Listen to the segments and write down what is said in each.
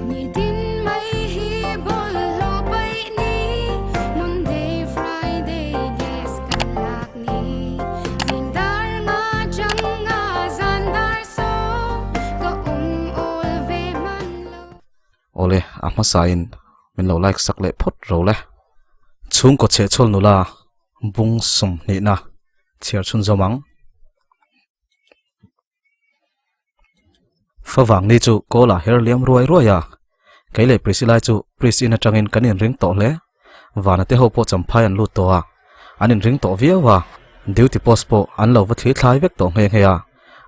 Nitin mai hi bawlhhlawh paih ni, Monday, Friday gas kan lak ni. Zing dar nga chang nga zan dar sawm, ka awm awl ve hman lo. Awle, a hmasain min lo like sak leh phawt ro le. Chhungkaw chhehchhawl nula bung sawmhnihna chhiar chhunzawm ang. Favang ni chu kawl ah her liam ruai ruai a, kei leh Priscilla chu priest in atangin kan inring tawh hle. Vana te ho pawh champhai an lut tawh a, an inring tawh viau a, duty post pawh an lo va thli thlai vek tawh nghe nghe a,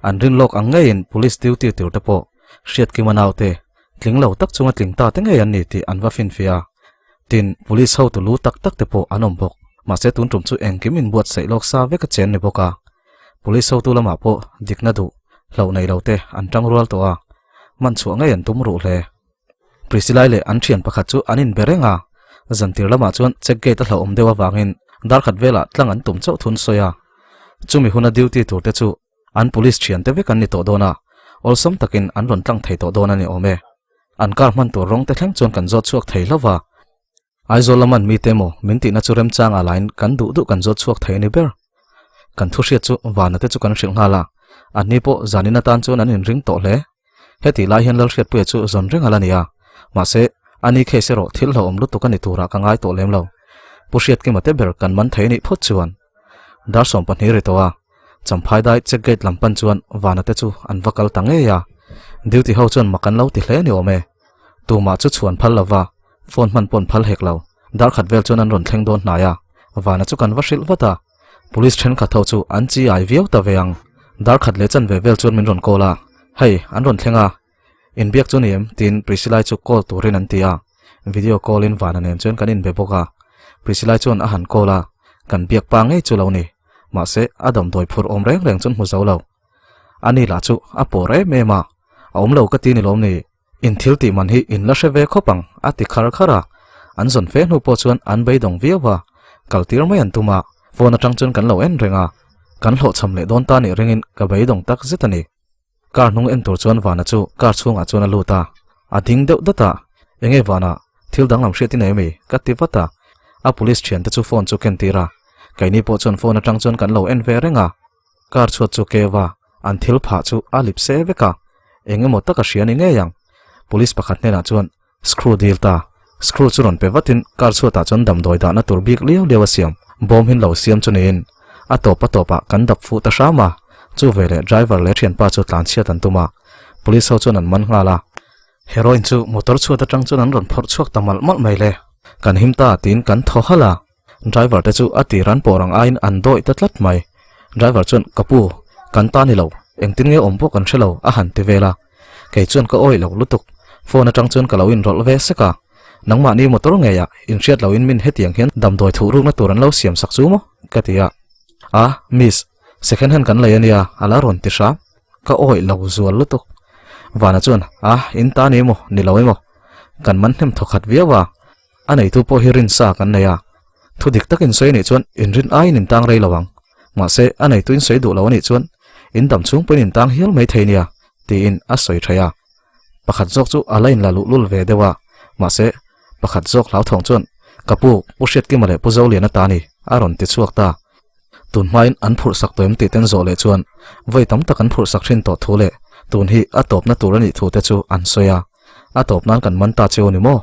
an rin lawk ang ngeiin police duty tur te pawh hriat kim a naute tling lo tak chunga tling ta te ngei an ni tih an va finfiah a. Tin, police hotu lu tak tak te pawh an awm bawk, mahse tun tum chu engkim inbuatsaih lawk sa vek a chen ni bawk a. Police hotu lamah pawh dikna duh hlauh nei lo te an tang rual tawh a, man chhuah ngei an tum ruh hle. Priscilla leh an thian pakhat chu an inbe reng a, zantir lamah chuan check gate a hlauhawm deuh avangin darkhat velah tlang an tum chauh thun sawi a. Chumi huna duty tur te chu an police thian te vek an ni tawh dawn a, awlsam takin an rawn tlang thei tawh dawn a ni awm e. An car hman tur rawng te thleng chuan kan zawt chhuak thei hlauh va. Aizawl laman mite emaw min tihna chu remchang a lain kan duh duh kan zawt chhuak thei a ni ber. Kan thu hriat chu vana te chu kan hrilh nghal a, anni pawh zanin atan chuan an inring tawh hle. Hetih lai hian Lalhriatpuia chu zawn reng a la ni a, mahse ani case erawh thil hlauhawm lutuk a ni turah ka ngai tawh lem lo. Pu Hriatkima te ber kan man thei a nih phawt chuan dar 12 ri tawh a, Champhai dai check gate lam pan chuan vana te chu an va kal ta ngei a, duty ho chuan mak an lo ti hle ni awm e. Tumah chu chhuan phal lova Phone hman pawh an phal hek lo. Dar khat vel chuan an rawn thleng dawn hnai a, Vana chu kan va hrilh vat a. Police thenkhat ho chu an chi ai viau ta ve ang. Dar khat leh chanve vel chuan min rawn call a, Hei, an rawn thleng a. Inbiak chu ni em? tiin Priscilla chu call turin an ti a. Video call in Vana nen chuan kan inbe bawk a. Priscilla chuan a han call a, kan biak pa ngei chu lo ni. Mahse, a damdawi phur awm reng reng chuan hmu zo lo. Ani lah chu a pawr em em a, A awm lo ka ti ni lawm ni? In thil tih man hi in la hre ve khawp ang, a ti khar khar a. An zawn fe hnu pawh chuan an beidawng viau a, kal tir mai an tum a, phone atang chuan kan lo en reng a, kan hlawhchham leh dawn ta nih ringin ka beidawng tak zet a ni. Car hnung en tur chuan Vana chu car chhungah chuan a lut a, a ding deuh dat a, Enge Vana, thil danglam hriat i nei ami? ka ti vat a, a police thiante chu phone chu ken tir a, keini pawh chuan phone atang chuan kan lo en ve reng a. Car chhuat chu keu a, an thil phah chu a lip se vek a, eng emaw taka hria ni ngei ang. Police pakhat hnenah chuan screw deal ta, screw chu rawn pe vatin car chhuatah chuan damdawi dahna tur bik liau liau a siam, bawm hin lo siam chu niin a tawp a tawpah kan dap fuh ta hram a, chu veleh driver leh thianpa chu tlanchhiat an tum a, police ho chuan an man nghal a. Heroin chu motor chhuat atang chuan an rawn phawrh chhuak ta malh malh mai le, kan him ta tiin kan thaw halh a. Driver te chu a tir an pawr ang aiin an dawih ta tlat mai. Driver chuan, Ka pu, kan ta ni lo, engtin nge awm pawh kan hre lo, a han ti vel a. Kei chuan ka awih lo lutuk. Phone atang chuan ka lo inrawlh ve sek a. Nangmahni motor ngeiah inhriat loin min hetiang hian damdawi thuh rukna tur an lo siam sak chu maw? ka ti a. A, miss, second hand kan lei a nia, a la rawn ti hram. Ka awih lo zual lutuk. Vana chuan, A, in ta ni emaw, ni lo emaw? Kan man hnem thawkhat viau a. A neitu pawh hi rinsa kan nei a, thu dik takin sawi anih chuan inrin aiin in tang rei lo ang. Mahse, a neitu in sawi duh lo anih chuan in dam chhung pawhin in tang hial mai thei nia, tiin a sawi tha a. Pakhat zawk chu a la inla luh lul ve deuh a, mahse, pakhat zawk hlauthawng chuan, Ka pu, Pu Hriatkima leh Pu Zoliana ta ni, a rawn ti chhuak ta. Tun hmain an phurh sak tawh em tih ten zawh leh chuan vawi tam tak an phurh sak thin tawh thu leh tun hi a tawpna tur anih thu te chu an sawi a. A tawp nan kan man ta cheu ni maw?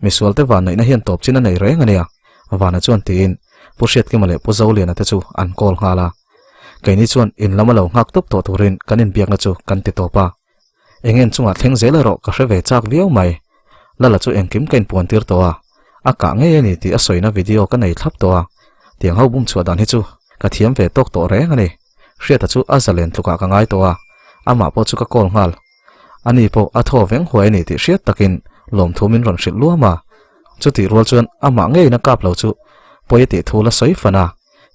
Misual te van neihna hian tawp chin a nei reng a nia, Vana chuan tiin Pu Hriatkima leh Pu Zoliana te chu an call nghal a. Keini chuan in lama lo nghak tawp tawh turin kan inbiakna chu kan ti tawp a. Eng en chungah thleng zel erawh ka hre ve chak viau mai. Lala chu engkim ka inpuan tir tawh a, a kah ngei a ni tih a sawina video ka nei thlap tawh a. Tiang ho bum chhuah dan hi chu ka thiam ve tawk tawh reng a ni. Hriata chu a zalen tlukah ka ngai tawh a, amah pawh chu ka call nghal. Ani pawh a thaw veng huai a ni tih hriat takin lawmthu min rawn hrilh luam a. Chutih rual chuan amah ngeiin a kap lo chu pawi a tih thu la sawi fan a,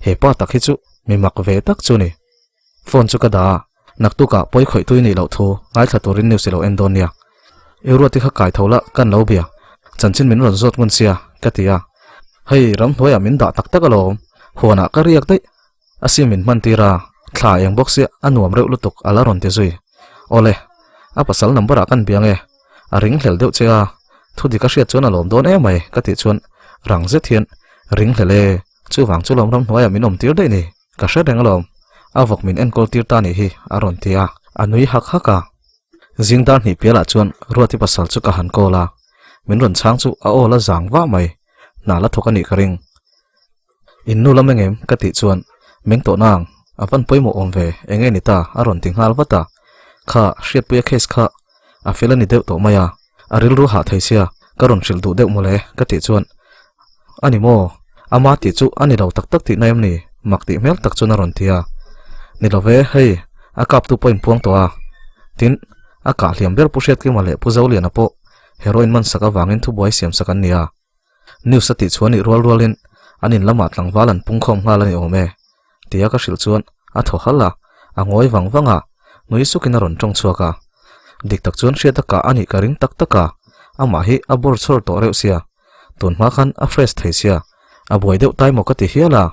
he pa tak hi chu mi mak ve tak chu ni. Phone chu ka dah a, naktukah pawi khawih tui nih loh thu ngaithla turin news i lo en dawn nia. I ruati kha kai tho la kan lo bia, chanchin min rawn zawt ngun sia ka ti a. Hei ramhnuaiah min dah tak tak alawm, huanah ka riak daih. A sim min hman tir a, thla eng bawk sia a nuam reuh lutuk a la rawn ti zui. Awle, a pasal number ah kan biang e. A ringhlel deuh che a, thu dik a hriat chuan a lawm dawn em mai ka tih chuan rang zet hian ringhlel e, chuvang chu lawm ram hnuaiah min awm tir daih ni, ka hre reng alawm, a vawk min enkawl tir ta nih hi a rawn ti a, a nui hak hak a. Zing dar hnih pialah chuan Ruati pasal chu ka han call a, min rawn chhang chu a aw la zang vah mai, hna la thawk a nih ka ring. In nu lam engem? ka tih chuan meng tawh nang, a van pawimawh awm ve, enge ni ta? a rawn ti nghal vat a. Kha, Hriatpuia case kha a fel a ni deuh tawh mai a, a rilru hah thei sia, ka rawn hrilh duh deuh mawle ka tih chuan A ni maw? Ama tih chu a ni lo tak tak tihna em ni? mak tih hmel tak chuan a rawn ti a. Ni lo ve, hei, a kaptu pawh inpuang tawh a. Tin, a kah hliam ber Pu Hriatkima leh Pu Zoliana pawh heroin man sak avangin thubuai siam sak an ni a. News a tih chhuah nih rual rualin an in lamah tlangval an pung khawm nghal a ni awm e, tia ka hrilh chuan a thaw halh a, a ngawi vang vang a, nui sukin a rawn tawng chhuak a. Dik tak chuan hriat a kah a nih ka ring tak tak a, amah hi a bawr chhawr tawh reuh sia, tun hma khan a fresh thei sia, a buai deuh tai maw ka ti hial a.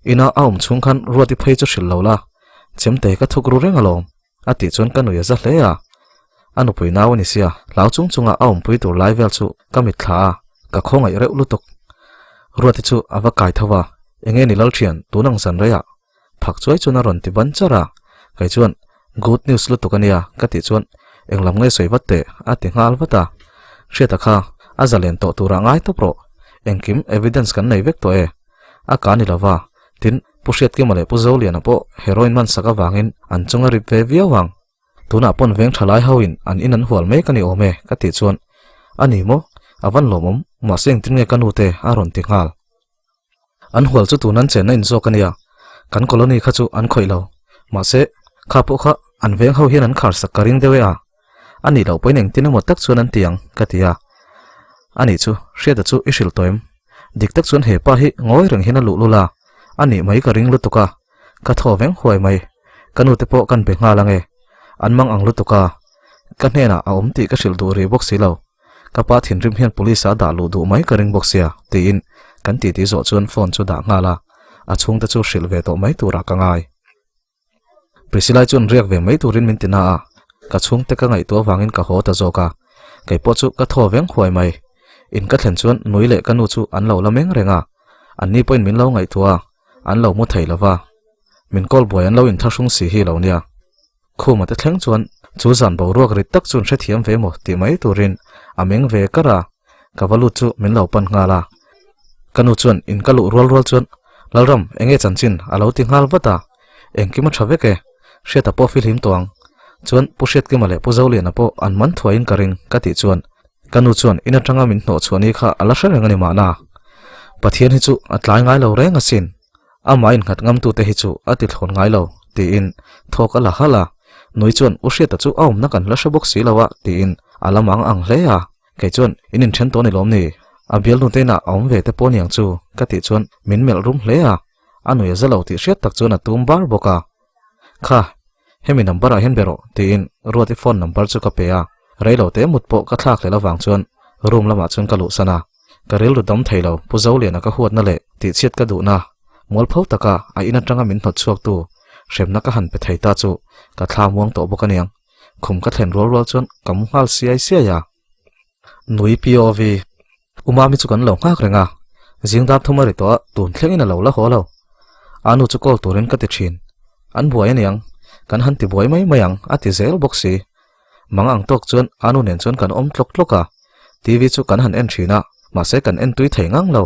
Ina a awm chhung khan Ruati phei chu hrilh lo la, chemte ka thuk ru reng alawm, a tih chuan ka nui a za hle a. A nupui nau a ni sia, hlau chung chunga a awmpui tur lai vel chu ka mitthla a, ka khawngaih reuh lutuk. Ruati chu a va kai tho a, enge ni Lalthian, tun ang zan reiah? Phak chuai chuan a rawn ti ban char a, kei chuan Good news lutuk a nia ka tih chuan englam nge sawi vat teh a ti nghal vat a, Hriata kha a zalen tawh turah ngai tawp rawh, engkim evidence kan nei vek tawh e. A ka ni lova, tin, Pu Hriatkima leh Pu Zoliana pawh heroin man sak avangin an chung a rip ve viau ang. Tunah pawn veng tha lai hoin an in an hual mek a ni awm e ka tih chuan, A ni maw? A van lawmawm, mahse engtin nge ka nu te a rawn ti nghal. An hual chu tun an chenna in zawk a nia, kan colony kha chu an khawih lo. Mahse, kha pawh kha an veng ho hian an khar sak ka ring deuh e a. A nih loh pawhin engtin emaw tak chuan an ti ang ka ti a. A nih chu, Hriata chu i hrilh tawh em? Dik tak chuan he pa hi ngawi reng hian a luh lul a, a nih mai ka ring lutuk a, ka thaw veng huai mai. Ka nute pawh kan be nghal ange. An mang ang lutuk a, ka hnenah a awm tih ka hrilh duh rih bawk si lo. Ka pa thinrim hian police a dah luh duh mai ka ring bawk sia, tiin kan titi zawh chuan phone chu dah nghal a, a chhungte chu hrilh ve tawh mai turah ka ngai. Priscilla chuan riak ve mai turin min ti na a, ka chhungte ka ngaihtuah avangin ka haw ta zawk a, kei pawh chu ka thaw veng huai mai. In ka thlen chuan nui leh ka nu chu an lo la meng reng a, anni pawhin min lo ngaihtuah a, an lo mu thei lo va, min call buai an lo inthlahrung si hi lo nia. Khuma te thleng chuan chu zan boruak rit tak chuan hrethiam ve maw tih mai turin a meng ve kar a, ka va lut chu min lo pan nghal a. Ka nu chuan in ka luh rual rual chuan Lalram enge chanchin a lo ti nghal vat a, engkim a tha vek e, Hriata pawh fihlim tawh ang. Chuan Pu Hriatkima leh Pu Zoliana pawh an man thuaiin ka ring ka tih chuan ka nu chuan in atanga min hnawh chhuah ni kha a la hre reng a ni mahna. Pathian hi chu a tlai ngai lo reng asin. Amah innghat ngamtute hi chu a ti thlawn ngai lo, tiin thawk a la halh a. Nui chuan U Hriata chu a awmna kan la hre bawk si lo a, tiin a la mang ang hle a. Kei chuan in inthen tawh ni lawm ni? A bialnu te inah a awm ve te pawh niang chu, ka tih chuan min melh rum hle a. A nui a za lo tih hriat tak chuan a tum bar bawk a. Kha, hemi number ah hian be rawh, tiin Ruati phone number chu ka pe a. Reilo te mut pawh ka thlak hlel avang chuan room lamah chuan ka luhsan a. Ka rilru dam thei lo, Pu Zoliana ka huatna leh tihchhiat ka duhna, mualpho taka a in atanga min hnawt chhuaktu hremna ka han pe thei ta chu ka thla muang tawh bawk aniang. Khum ka thlen rual rual chuan ka mu nghal siai siai a. Nui POV, U Mami chu kan lo nghak reng a, zing dar thum a ri tawh a, tun thlengin a lo la haw lo. A nu chu call turin ka ti thin. An buai aniang, kan han ti buai mai mai ang a ti zel bawk si. Mang ang tawk chuan a nu nen chuan kan awm tlawk tlawk a, TV chu kan han en thin a, mahse kan en tui thei ngang lo.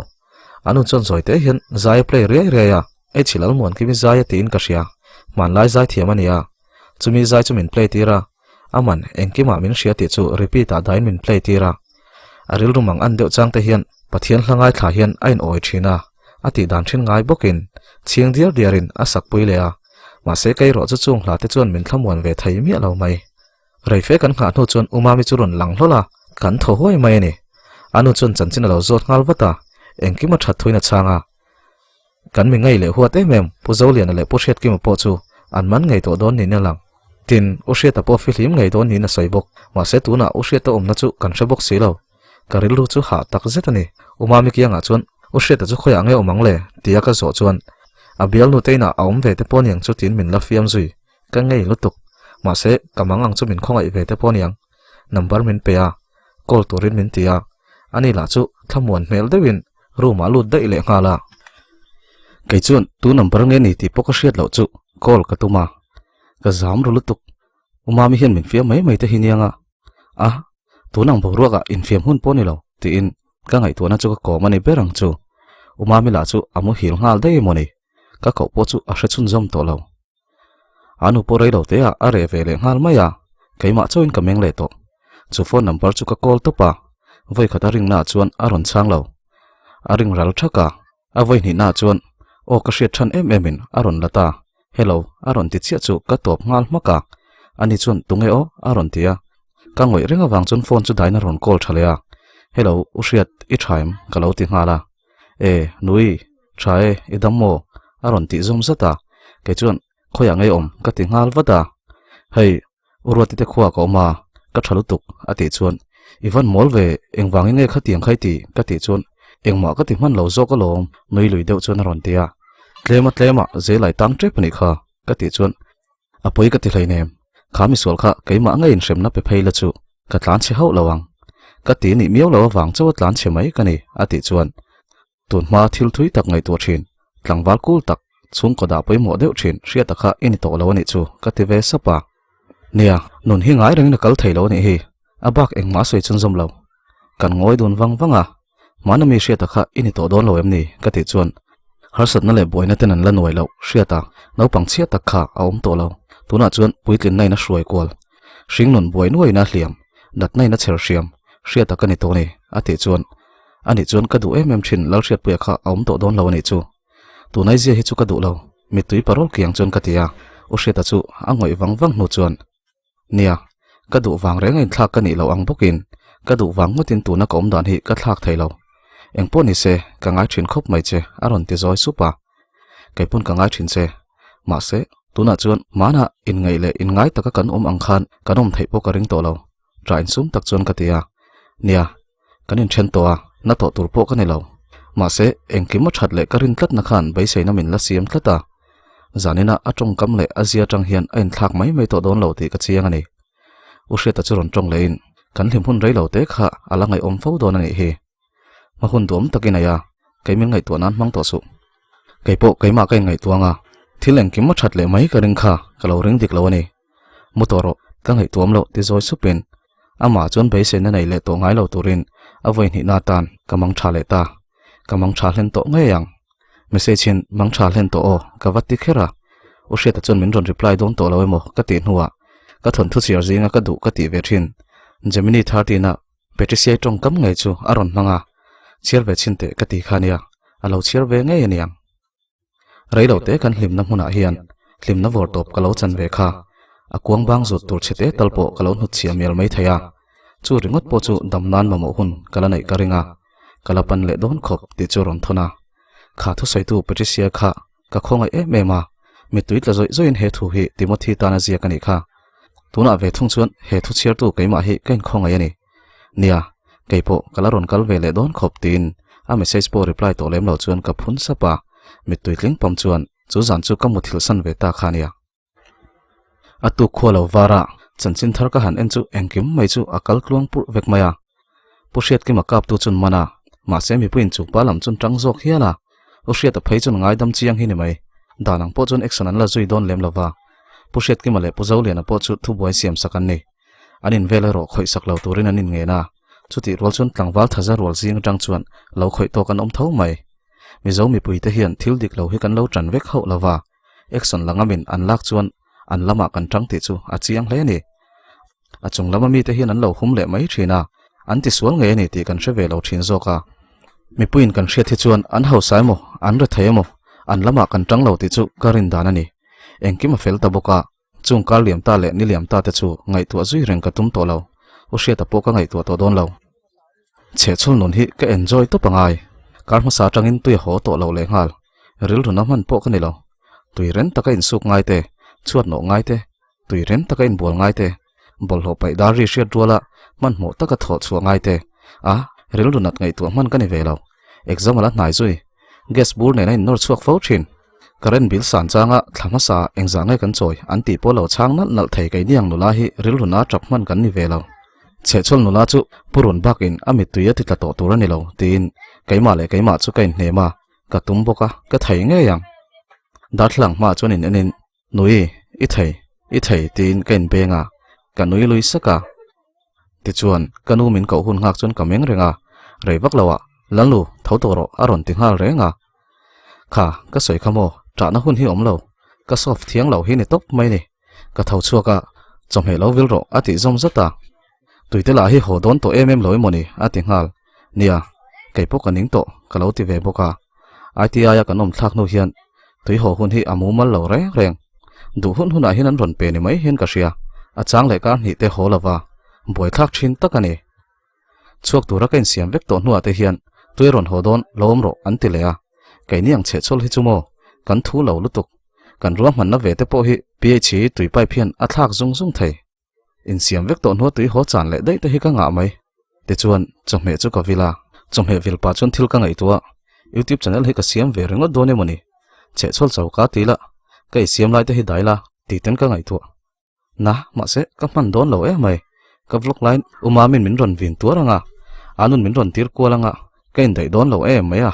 A nu chuan zawi te hian zai a play riai riai a, H Lalmuankimi zai a tiin ka hria, hmanlai zai thiam a nia. Chumi zai chu min play tir a, aman engkimah min hria tih chu repeat ah dahin min play tir a. A rilru mang an deuh chang te hian Pathian hla ngaithla hian a in awi thin a, a tih dan thin ngai bawkin chhing diar diarin a sak pui leh a. Mahse kei erawh chu chung hla te chuan min thlamuan ve thei miah lo mai. Reife kan nghah hnu chuan U Mami chu rawn lang hlawl a, kan thaw huai mai a ni. A nu chuan chanchin a lo zawt nghal vat a, engkim a that thuin a chhang a. Kan mi ngei leh huat em em Pu Zoliana leh Pu Hriatkima pawh chu an man ngei tawh dawn niin a lang. Tin, U Hriata pawh fihlim ngei dawn niin a sawi bawk. Mahse tunah U Hriata awmna chu kan hre bawk si lo. Ka rilru chu hah tak zet a ni. U Mami kiangah chuan U Hriata chu khawiah nge awm ang le? tia ka zawh chuan a bialnu te inah a awm ve te pawh aniang chu tiin min la fiam zui. Ka ngei lutuk. Mahse, ka mang ang chu min khawngaih ve te pawh aniang. Number min pe a, call turin min ti a, ani lah chu thlamuan hmel deuhin room ah lut daih leh nghal a. Kei chuan tu number nge ni tih pawh ka hriat loh chu call ka tum a, ka zam ru lutuk. U Mami hian min fiam mai mai te hi niang a, a tun ang boruak ah infiam hun pawh ni lo tiin ka ngaihtuahna chu ka kawm a ni ber ang chu. U Mami lah chu a muhil nghal daih emaw ni, ka koh pawh chu a hre chhunzawm tawh lo. A nu pawh rei lo te ah a reh ve leh nghal mai a, keimah chauhin ka meng leh tawh. Chu phone number chu ka call tawp a, vawi khat a ringna ah chuan a rawn chhang lo. A ring ral thak a, a vawi hnihna ah chuan aw ka hriat than em em in a rawn la ta, Hello a rawn ti chiah chu ka tawp nghal hmak a, ani chuan tunge aw a rawn ti a, ka ngawih reng avang chuan phone chu daina rawn call tha leh a, Hello u hriat i tha em ka lo ti nghal a, E nui Tha e, i dam maw? A rawn tih zawm zat a, kei chuan khawiah ngei awm ka ti nghal vat a. Hei, U Ruati te khuaa ka awm a, ka tha lutuk a tih chuan, I van mawl ve, engvangin nge khatiang kha i ti? Ka tih chuan, Engmah ka ti hman lo zawk alawm, nui lui deuh chuan a rawn ti a. Tlema tlema zelai tang tep a nih kha, ka tih chuan, A pawi ka ti hleinem, kha misual kha keimah ngeiin hremna pe phei la chu ka tlan chhe hauh lo ang. Ka ti nih miau lo avang chauh a tlan chhe mai ka ni, a tih chuan, Tun hma thil thui tak ngaihtuah thin, tlangval kul tak, chhungkaw dah pawimawh deuh thin hriata kha i ni tawh lo a nih chu, ka ti ve sap a. Nia, nun hi ngai rengin a kal thei lo a nih hi, a bak engmah a sawi chhunzawm lo. Kan ngawi dun vang vang a, hmana mi hriata kha i ni tawh dawn lo em ni? ka tih chuan harsatna leh buaina ten an la nuai loh hriata naupang chhia tak kha a awm tawh lo. Tunah chuan puitlinna in a hruai kual, hring nun buai nuaiin a hliam, natna in a chher hriam, hriata ka ni tawh a ni, a tih chuan Anih chuan ka duh em em thin Lalhriatpuia kha a awm tawh dawn lo anih chu. Tunai zia hi chu ka duh lo, mittui parawl kiang chuan ka ti a, U Hriata chu a ngawih vang vang hnu chuan, Nia, ka duh vang reng a inthlak ka nih loh ang bawkin ka duh vang ngawtin tuna ka awm dan hi ka thlak thei lo. Engpawh ni se, ka ngai thin khawp mai che a rawn ti zawi sup a. Kei pawn ka ngai thin che. Mahse, tunah chuan hmanah inngaih leh inngai taka kan awm ang khan kan awm theih pawh ka ring tawh lo. Ṭah insum tak chuan ka ti a, Nia, kan inṭhen tawh a, na tawh tur pawh ka ni lo. Mahse, engkim a ṭhat leh ka rin tlatna khan beiseina min la siam tlat a. Zanina a ṭawngkam leh a zia aṭang hian a inthlak mai mai tawh dawn lo tih ka chiang a ni. U Hriata chu rawn ṭawng lehin, Kan hlim hun rei lo te kha a la ngaihawm fo dawn a nih hi. Hma hun duam tak i nei a, kei min ngaihtuah nan hmang tawh suh. Kei pawh keimah ka inngaihtuah ang a, thil engkim a ṭhat leh mai ka ring kha ka lo ring dik lo a ni. Mu tawh rawh, ka ngaihtuam loh ti zawi supin amah chuan beiseina nei leh tawh ngai lo turin a vawi hnihna atan ka mang tha leh ta. Ka mang tha hlen tawh ngei ang. Message in mang tha hlen tawh aw ka va ti kher a, U Hriata chuan min rawn reply dawn tawh lo emaw ka tih hnuah ka thawnthu chhiar zinga ka duh ka tih ve thin Gemini 13 a Patricia-i tawngkam ngei chu a rawn hmang a, chhiar ve chhin teh ka ti kha nia, a lo chhiar ve ngei aniang. Rei lo te kan hlimna hmunah hian hlimna vawr tawp ka lo chan ve kha, a kuang bang zut tur chhe te tal pawh ka lo hnutchhiah mial mai thei a, chu ringawt pawh chu dam nan mamawh hun ka la neih ka ring a, ka la pan leh dawn khawp tih chu rawn thawn a. Kha thusawitu Patricia kha ka khawngaih em em a, mittui tla zawih zawihin he thu hi Timothy tana ziak a nih kha. Tunah ve thung chuan he thu chhiartu keimah hi ka inkhawngaih a ni. Nia, kei pawh ka la rawn kal ve leh dawn khawp tiin a message pawh reply tawh lem lo chuan ka phun sap a, mittui tling pam chuan chu zan chu ka muthilh san ve ta kha nia. A tuk khua lo var a, chanchin thar ka han en chu engkim mai chu a kal tluang purh vek mai a. Pu Hriatkima kaptu chun man a, mahse mipuiin chu pa lam chun tang zawk hial a, U Hriata phei chun ngaidam chiang hi ni mai. Dan ang pawh chuan action an la zui dawn lem lo va, Pu Hriatkima leh Pu Zoliana pawh chu thubuai siam sak an ni. An invel erawh khawih sak lo turin an inngen a, chutih rual chuan tlangval thaza rual zing atang chuan lo khawih tawk an awm tho mai. Mizo mipuite hian thil dik lo hi kan lo tan vek hauh lo va, action la ngamin an lak chuan an lamah kan tang tih chu a chiang hle a ni. A chung lama mite hian an lo hum leh mai thin a, an tisual ngei a ni tih kan hre ve lo thin zawk a. Mipuiin kan hriat hi chuan an hausa emaw, an rethei emaw, an lamah kan tang lo tih chu ka rin dan a ni. Engkim a fel ta bawk a. Chung kar liam ta leh ni liam ta te chu ngaihtuah zui reng ka tum tawh lo, U Hriata pawh ka ngaihtuah tawh dawn lo. Chhehchhawl nun hi ka enjoy tawp angai, kar hmasa atangin tui a haw tawh lo leh nghal, rilru na hman pawh ka ni lo. Tui rem taka insuk ngai te, chhuat nawh ngai te, tui rem taka inbual ngai te, bawlhhlawh paih dar ri hriat ruala hmanhmawh taka thawh chhuah ngai te, a, rilru nat ngaihtuah hman ka ni ve lo. Exam a la hnai zui, gas bur nen a innawr chhuak fo thin. Current bill san changa thla hmasa engzah nge kan chawi an tih pawh lo chhang nalh nalh thei kei niang nula hi rilru na tap hman kan ni ve lo. Chhehchhawl nula chu purun bakin a mittui a ti tla tawh tur a ni lo tiin keimah leh keimah chu ka inhnem a, ka tum bawk a, ka thei ngei ang. Darthlalang hmaah chuan in enin, Nui, i thei, i thei tiin ka inbeng a, ka nui lui sak a. Tichuan, ka nu min koh hun nghak chuan ka meng reng a, rei vak loah, Lalnu, tho tawh rawh a rawn ti nghal reng a. Kha, ka sawi kha maw, ṭahna hun hi awm lo, ka soft thiang lo hi ni tawp mai ni. Ka tho chhuak a, chawhmeh lo vil rawh a tih zawm zat a. Tuite lah hi haw dawn tawh em em lo emaw ni a ti nghal. Nia, kei pawh ka ning tawh ka lo ti ve bawk a. ITI a kan awm thlak hnu hian tui haw hun hi a mumal lo reng reng. Duh hun hunah hian an rawn pe ni mai hian ka hria. A chang leh kar hnih te haw lova buaithlak thin tak a ni. Chhuak tura ka insiam vek tawh hnuah te hian tui rawn haw dawn lo awm rawh an ti leh a. Keini ang chhehchhawl hi chu maw kan thu lo lutuk. Kan ruahmanna ve te pawh hi PH hi tui pipe hian a thlak zung zung thei. Insiam vek tawh hnua tui haw chan leh daih te hi ka ngah mai. Tichuan, chawhmeh chu ka vil a, chawhmeh vil pah chuan thil ka ngaihtuah. YouTube channel hi ka siam ve ringawt dawn emaw ni? Chhehchhawl cho ka ti la, ka insiam lai te hi dai la, tih ten ka ngaihtuah. Na, mahse, ka hman dawn lo em mai. Ka vlog laiin U Mamin min rawn vin tuar ang a, a nun min rawn tir kual ang a, ka indaih dawn lo em mai a.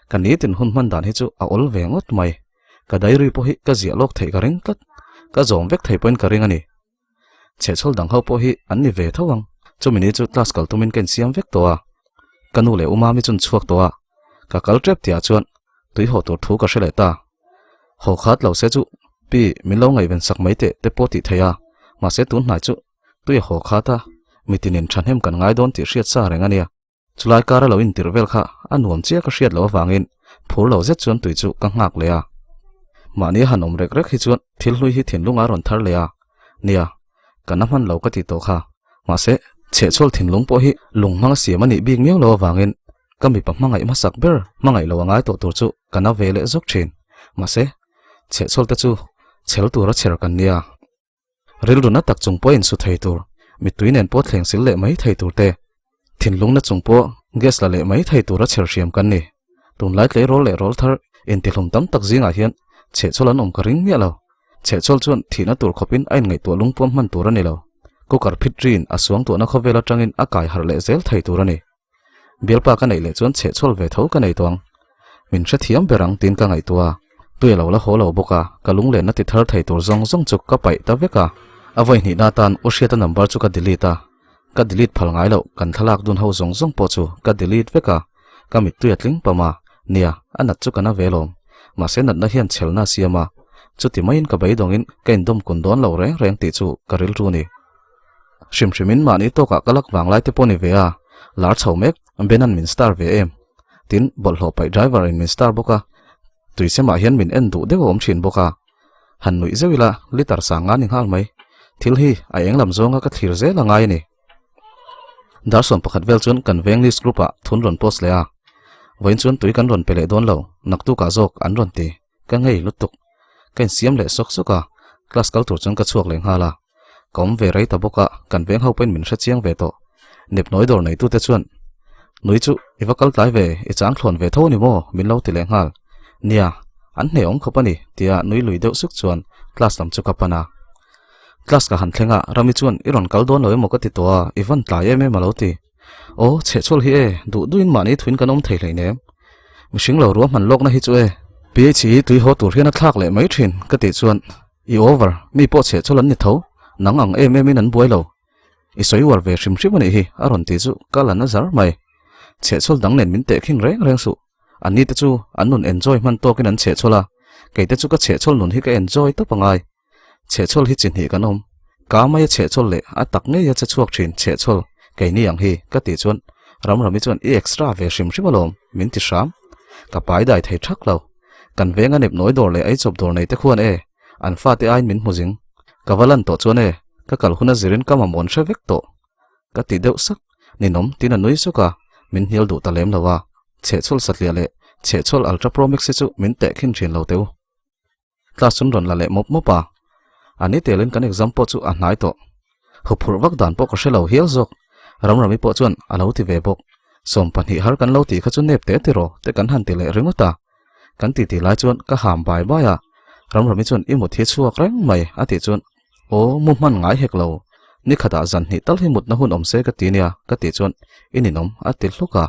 Ka nitin hun hman dan hi chu a awl ve ngawt mai. Ka diary pawh hi ka ziah lawk theih ka ring tlat. Ka zawm vek thei pawhin ka ring a ni. Chhehchhawl dang ho pawh hi an ni ve tho ang. Chumi ni chu class kal tumin ka insiam vek tawh a. Ka nu leh U Mami chu an chhuak tawh a. Ka kal tep tihah chuan tui haw tur thu ka hre leh ta. Haw khat lo se chu pi min lo ngaihven sak mai teh te pawh tih theih a. Mahse tun hnai chu tui a haw khat a, mitinin thahnem kan ngai dawn tih hriat sa reng a nia. Chulai kar a lo intirh vel kha a nuam chiah ka hriat loh avangin phur lo zet chuan tui chu ka nghak leh a. Mahni a han awm rek rek hi chuan thil hlui hi thinlung a rawn thar leh a. Nia, ka na hman lo ka ti tawh kha. Mahse, chhehchhawl thinlung pawh hi lung hmang a siam a nih bik miau loh avangin ka mipa hmangaih hmasak ber hmangaih lo a ngai tawh tur chu ka na ve leh zawk thin. Mahse, chhehchhawl te chu chhel tur a chher kan nia. Rilru na tak chung pawh insu thei tur, mittui nen pawh thleng sil leh mai thei tur te, thinlung na chung pawh gas la leh mai thei tura chher hriam kan ni. Tunlai tleirawl leh rawl thar intihlum tam tak zingah hian chhehchhawl an awm ka ring miah lo. Chhehchhawl chuan thihna tur khawpin a inngaihtuah lungpuam hman tur a ni lo. Cooker phit rin a suangtuahna khawvel atangin a kai harh leh zel thei tur a ni. Bialpa ka neih leh chuan chhehchhawl ve tho ka nei tawh ang. Min hrethiam ber ang tiin ka ngaihtuah a, tui a lo la haw lo bawk a, ka lunglenna ti thar thei tur zawng zawng chu ka paih ta vek a. A vawi hnihna atan U Hriata number chu ka delete a, ka delete phal ngai loh kan thlalak dun ho zawng zawng pawh chu ka delete vek a, ka mittui a tling pam a, nia, a nat chu ka na ve lawm. Mahse natna hian chhelna a siam a, chuti maiin ka beidawngin ka indawm kun dawn lo reng reng tih chu ka rilru ni. Hrim hrimin mahni tawkah ka lak vang lai te pawh ni ve a, lar chho mek, Benan min star ve em? Tin, bawlhhlawh paih driver in min star bawk a, tuisemah hian min en duh deuh a awm thin bawk a. Han nuih zeuh ila, liter sang nga ni nghal mai. Thil hi a eng lam zawnga ka thlir zel a ngai a ni. Dar 11 vel chuan kan veng list group ah thun rawn post leh a, vawiin chuan tui kan rawn pe leh dawn lo, naktukah zawk an rawn ti. Ka ngei lutuk. Ka insiam leh sawk sawk a, class kal tur chuan ka chhuak leh nghal a. Ka awm ve rei ta bawk a, kan veng ho pawhin min hre chiang ve tawh. Nepnawi dawr neitute chuan, Nui chu i va kal tlai ve, i chang thlawn ve tho a ni maw? min lo ti leh nghal. Nia, an hne awm khawp a ni, tia nui lui deuh suk chuan class lam chu ka pan a. Class ka han thleng a, Rami chuan, I rawn kal dawn lo emaw ka ti tawh a, i van tlai em em a lo ti. Aw, chhehchhawl hi e, duh duhin mahni thuin kan awm thei hleinem. Mihring lo ruahman lawkna hi chu e. PH hi tui haw tur hian a thlak leh mai thin, ka tih chuan, I over, mi pawh chhehchhawl an ni tho, nang ang em emin an buai lo. I sawi uar ve hrim hrim a nih hi, a rawn ti chu ka la na zar mai. Chhehchhawl dang nen min tehkhin reng reng suh. Anni te chu an nun enjoy hman tawkin an chhehchhawl a, kei te chu ka chhehchhawl nun hi ka enjoy tawp angai. Chhehchhawl hi chi hnih kan awm. Ka maia chhehchhawl leh a tak ngeia che chhuak thin chhehchhawl keini ang hi ka tih chuan Ramrami chuan i extra ve hrim hrim alawm min ti hram. Ka pai dai thei thak lo. Kan venga nepnawi dawr leh eichawp dawr nei te khuan e an fate aiin min hmu zing. Ka va lan tawh chuan e ka kal huna zirin ka mamawh an hre vek tawh. Ka ti deuh sak. Ninawm tin a nui suk a, min hnial duh ta lem lo a. Chhehchhawl satliah leh chhehchhawl ultra pro max hi chu min tehkhin thin lo teu. Class chu an rawn la leh mawp mawp a, a ni telin kan exam pawh chu a hnai tawh. Huphurh vak dan pawh ka hre lo hial zawk. Ramrami pawh chuan a lo ti ve bawk. 12 har kan lo tih kha chu nep te tiraw te kan han ti leh ringawt a. Kan titi lai chuan ka ham bai bai a, Ramrami chuan i mut hi chhuak reng mai a tih chuan aw mu hman ngai hek lo. Ni khatah zan hnih tal hi mutna hun awm se ka ti nia ka tih chuan i ninawm a ti hluk a.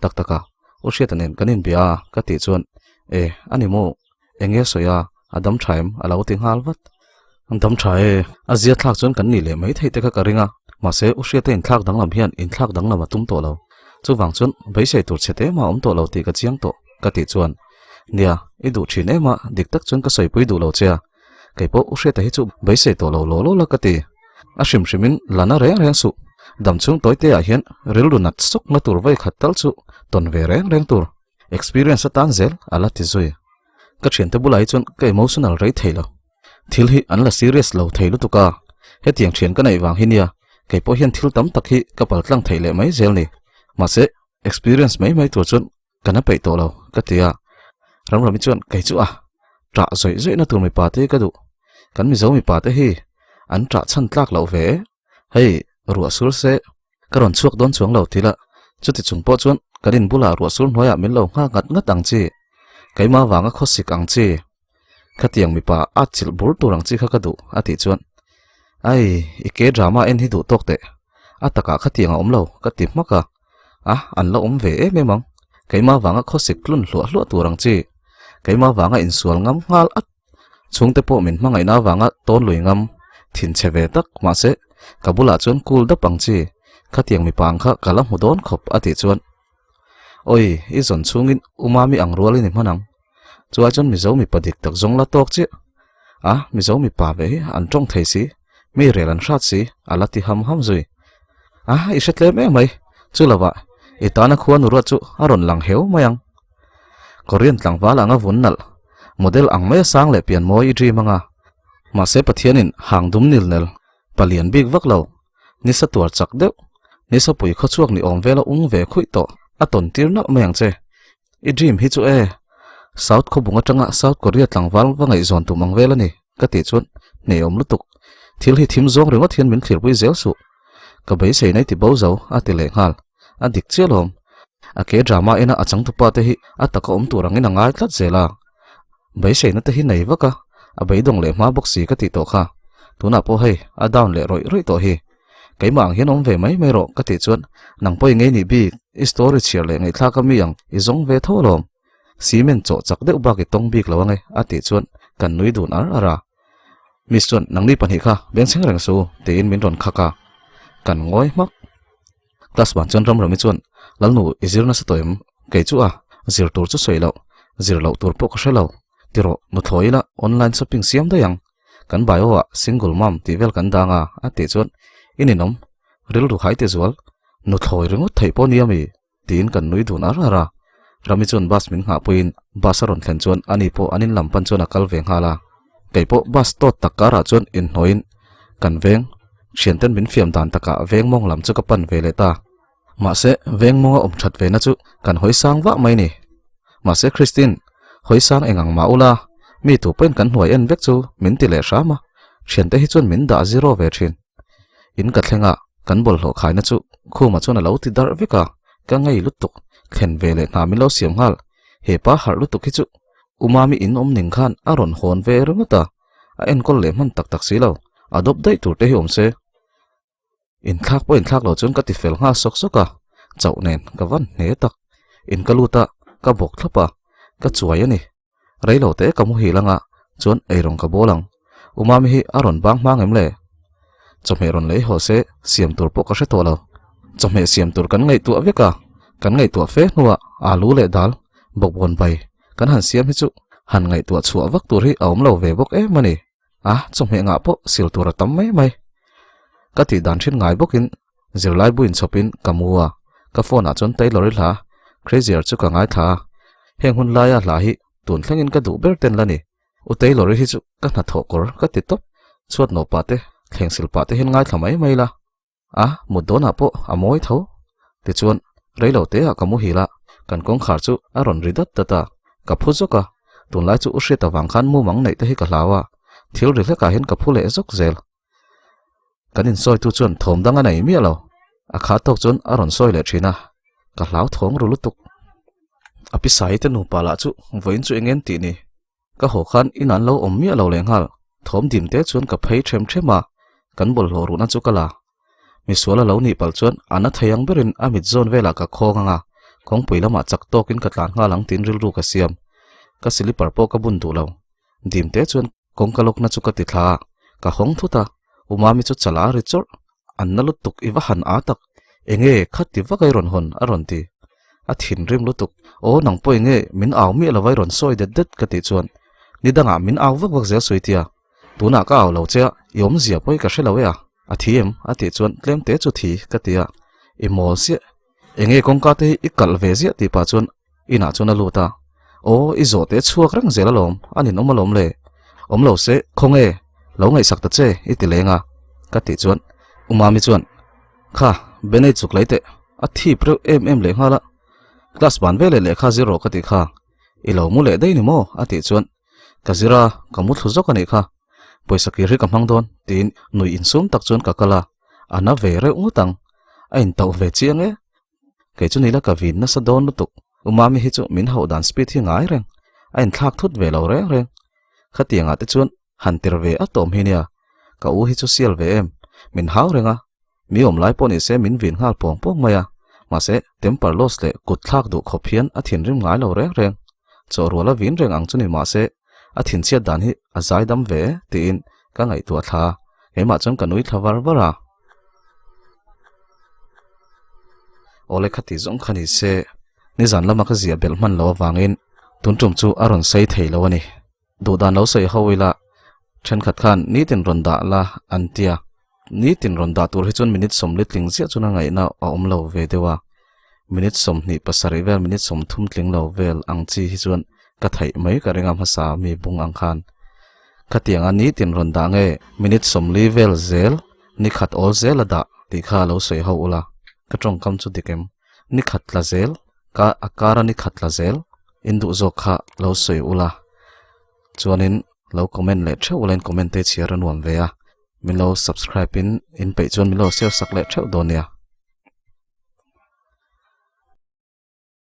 Tak tak a, U Hriata nen kan inbia a ka tih chuan e, a ni maw? Eng nge sawi a, a dam tha em? a lo ti nghal vat. Dam tha e, a zia thlak chuan kan nih leh mai theih te kha ka ring a, mahse U Hriata inthlak danglam hian inthlak danglam a tum tawh lo. Chuvang chuan beisei tur chhe te mah a awm tawh lo tih ka chiang tawh ka tih chuan nia, i duh thin em a, dik tak chuan ka sawipui duh lo che a, Kei pawh u Hriata hi chu beisei tawh lo law law la ka ti. A hrim hrimin la na reng reng suh. Dam chhung tawi te ah hian rilru nat sawk na tur vawi khat tal chu tawn ve reng reng tur. Experience atan zel a la ti zui. Ka thiante bulah hi chuan ka emotional rei thei lo. Thil hi an la serious lo thei lutuk a. Hetiang thian ka neih vang hi nia kei pawh hian thil tam tak hi ka paltlang theih leh mai zel ni. Mahse experience mai mai tur chuan Ka na peih tawh lo, ka ti a. Ramrami chuan, Kei chu a, ṭah zawih zawihna tur mipa te ka duh. Kan Mizo mipa te hi an ṭah chhan tlak loh ve e. Hei, ruah sur se, ka rawn chhuak dawn chuang lo ti la. Chuti chung pawh chuan kan in bulah ruah sur hnuaiah min lo nghak ngat ngat ang chi. Keimah vanga khawsik ang chi. Khatiang mipa a chilh bur tur ang chi kha ka duh, a tih chuan, Ai, i ke drama en hi duh tawk teh. A takah khatiang a awm lo, ka ti hmak a. A, an la awm ve em em ang. Keimah vanga khawsik tlun hluah hluah tur ang chi. Keimah vanga insual ngam nghal at. Chhungte pawh min hmangaihna avanga tawn lui ngam, thinchhe ve tak, mahse, ka bulah chuan cool dap ang chi. Khatiang mipa ang kha ka la hmu dawn khawp, a tih chuan, Awi, i zawn chhungin u Mami ang rual i ni hman ang. Chuai chuan Mizo mipa dik tak zawng la tawk chiah. A, Mizo mipa ve hi an tawng thei si, mi rel an hrat si, a la ti ham ham zui. A, i hre tlem em mai, chu lovah i tana khua nu ruat chu a rawn lang heu mai ang. Korean tlangval anga vun nalh, model ang mai a sang leh pian mawi i dream anga. Mahse Pathianin hang dum nil nel, palian bik vak lo, Nisa tuar chak deuh, nisa pui khawchhuak ni awm vela ung ve khuih tawh a tawn tir nalh mai ang che. I dream hi chu e, South khawbung atanga South Korea tlangval va ngaihzawn tum ang vel a ni, ka tih chuan hneawm lutuk. Thil hi thim zawng ringawt hian min thlirpui zel suh. Ka beisei nai ti bo zo, a ti leh nghal. A dik chiah lawm. A ke drama ena a changtupa te hi a taka awm tur angin a ngai tlat zel a. Beiseina te hi nei vak a, a beidawng leh hma bawk si ka tih tawh kha. Tunah pawh hei, a down leh rawih rawih tawh hi. Keimah ang hian awm ve mai mai rawh ka tih chuan nang pawh i ngei nih bik, i story chhiar leh ngaihthlak a mi ang i zawng ve tho alawm. Cement chawh chak deuh bak i tawng bik lo ange a tih chuan kan nui dun ar ar a. Miss chuan nangni pahnih kha bengchheng reng su tiin min rawn khak a, kan ngawi hmak. Class ban chuan Ramrami chuan, Lalnu, i zir nasa tawh em? Kei chu a, zir tur chu sawi loh, zir loh tur pawh ka hre lo. Ti rawh, nuthlawi ila online shopping siam daih ang. Kan bio ah single mom tih vel kan dang a, a tih chuan, I ninawm, rilru hai ti zual, nuthlawi ringawt theih pawh nia mi? tiin kan nui dun ar ar a. Rami chuan bus min nghahpuiin bus a rawn thlen chuan ani pawh an in lam pan chuan a kal ve nghal a. Kei pawh bus tawt tak karah chuan inhnawhin kan veng thianten min fiam dan takah veng mawng lam chu ka pan ve leh ta. Mahse veng mawnga awm that ve na chu kan hawi sang vah mai ni. Mahse Christine, hawi sang eng ang mah ula, mi tu pawhin kan hnuai en vek chu min ti leh hram a, thiante hi chuan min dah zero ve thin. In ka thleng a, kan bawlhhlawh khaina chu khumah chuan a lo ti darh vek a, ka ngei lutuk, thlen ve leh hna min lo siam nghal, hepa harh lutuk hi chu U Mami in awm ning khan a rawn hawn ve ringawt a, a enkawl leh hman tak tak si lo, a dawp daih tur te hi awm se. Inthlak pawh inthlak lo chuan ka ti fel nghal sawk sawk a, chauh nen ka van hne tak. In ka lut a, ka bawk thlap a, ka chuai a ni. Rei lo te ka muhil anga chuan eirawng ka bawl ang. U Mami hi a rawn bang hma ngem le? Chawhmeh rawn lei haw se siam tur pawh ka hre tawh lo. Chawhmeh siam tur kan ngaihtuah vek a, kan ngaihtuah fe hnuah alu leh dal bawkbawn bai kan han siam hi chu han ngaihtuah chhuah vak tur hi a awm lo ve bawk em a ni. A, chawhmeh ngah pawh sil tur a tam mai mai. Ka tih dan thin ngai bawkin zirlai buin chhawpin ka mu a, ka phone ah chuan Taylor i hla Crazier chu ka ngaithla a, heng hun laia hla hi tun thlengin ka duh ber ten la ni. U Taylor i hi chu ka hnathawh kawr ka ti tawp, chhuat nawh pah te, thleng sil pah te hian ngaithla mai mai la. A, mut dawnah pawh a mawi tho. Tichuan, reilo teah ka muhil a, kan kawngkhar chu a rawn ri dat dat a, ka phu zawk a, tunlai chu u hriat avang khan mumang neih te hi ka hlau a, thil ri hlekah hian ka phu leh zawk zel. Kan insawitu chuan thawm dang a nei miah lo, a kha tawk chuan a rawn sawi leh thin a, ka hlau thawng ru lutuk. A pi Saite nupa lah chu vawiin chu eng en tih ni? Ka haw khan in an lo awm miah lo leh nghal, thawm dim te chuan ka phei them them a. Kan bawlhhlawh ruhna chu ka la. Misual a lo nih palh chuan a na thei ang berin a mit zawn velah ka khawng ang a, kawngpui lamah chak tawkin ka tlan nghal ang tiin rilru ka siam. Ka silipar pawh ka bun duh lo. Dim te chuan kawngka lawkna chu ka ti thla a, ka hawng thut a, Umami chu chala a ri chawrh. An na lutuk i va han â tak, enge kha ti vak ai rawn hawn a rawn ti. A thinrim lutuk, aw nang pawh enge min au miah lo vai rawn sawi det det ka tih chuan ni dangah min au vak vak zel sawi tia, tunah ka au lo che a, i awmzia pawh hi ka hre lo e a, a thi em? a tih chuan tlem te chu thi ka ti a, i mawl siah, enge kawngka te hi i kalh ve ziah tih pah chuan inah chuan a lut a, aw i zawh te chhuak reng zel alawm, a ninawm alawm le, awm lo se khawnge lo ngaihsak ta che i ti leng a ka tih chuan U Mami chuan kha Benei chuk lei teh a thip reuh em em leh nghal a, class ban veleh lehkha zir rawh ka tih kha i lo mu leh daih ni maw a tih chuan ka zir a ka mu thlu zawk a nih kha pawisa kir hi ka hmang dawn tiin nuih insum tak chuan ka kal a, a na ve reuh ngawt ang a intauh ve chiang e. Kei chu nila ka vin nasa dawn lutuk. U Mami hi chu min hauh dan speed hi ngai reng. A inthlak thut ve lo reng reng. Khatiangah te chuan han tir ve a tawm hi nia. Ka u hi chu sial ve em. Min hau reng a. Mi awm lai pawh ni se min vin nghal pawng pawng mai a. Mahse, temper loss leh kut thlak duh khawp hian a thinrim ngai lo reng reng. Chaw rual a vin reng ang chu ni mahse, a thinchhiat dan hi a zaidam ve e tiin ka ngaihtuah thla. Keimah chuan ka nui thla var var a. Awle kha tih zawng kha ni se, nizan lama ka ziah belh hman lo avangin tun tum chu a rawn sei thei lo a ni. Duhdan lo sawi ho ila thenkhat khan nitin rawn dah la an tia. Nitin rawn dah tur hi chuan minute sawmli tling ziah chuan a ngaihna a awm lo ve deuh a. Minute 27 vel minute 30 tling lo vel ang chi hi chuan ka theih mai ka ring a hmasa mi bung ang khan. Khatianga nitin rawn dah nge minute 40 vel zel ni khat awl zel a dah tih kha lo sawi ho ula ka tawngkam chu dik em ni khat tla zel ka a kar a ni khat tla zel in duh zawk kha lo sawi ula chuanin lo comment leh theuh ula in comment te chhiar a nuam ve a min lo subscribe in in peih chuan min lo share sak leh theuh dawn nia.